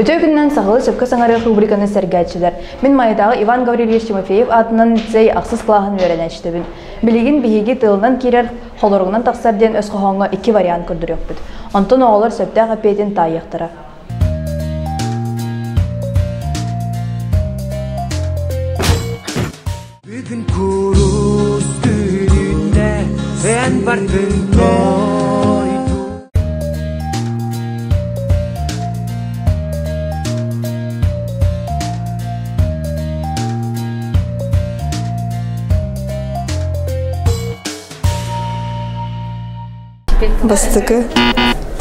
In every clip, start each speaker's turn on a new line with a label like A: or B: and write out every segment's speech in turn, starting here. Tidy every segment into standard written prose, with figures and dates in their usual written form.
A: Үтүө күнүнэн сахалыы сөпкө саҥарыах рубриканы сэргээччилэр. Мин Майатааҕы Иван Гаврильевич Тимофеев аатынан лицей ахсыс кылааһын үөрэнээччитэбин. Билигин биһиги тылынан киирэр, холоругунан тахсар диэн өс хоһооҥҥо икки вариант көрдөрүөхпүт. Онтон оҕолор сөптөөх эппиэтин таайыахтара.
B: Бүгүн курус күнүнэ эн бардын тойду.
C: Бастакы.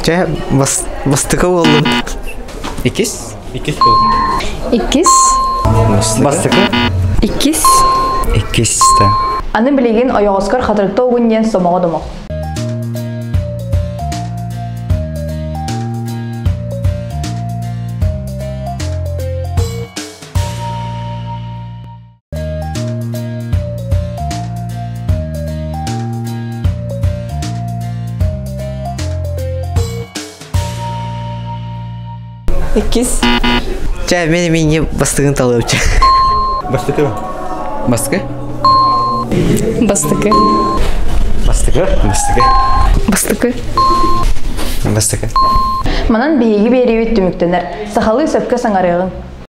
D: Чэ, бас, бастакы буоллун.
E: Иккис. Иккис буоллун.
C: Иккис.
D: Бастакы.
C: Иккис.
D: Иккис да.
A: Аны билигин ойоҕоскор хатырыкта угун диэн сомоҕо домох.
C: Иккис.
D: Чэ, мен мине бастыгын талыапчы.
E: Бастакы. Бастакы.
C: Бастакы.
D: Бастакы. Бастакы.
C: Бастакы.
D: Бастакы.
A: Манан биһиги биэриибит түмүктэнэр. Сахалыы сөпкө саҥарыаҕыҥ.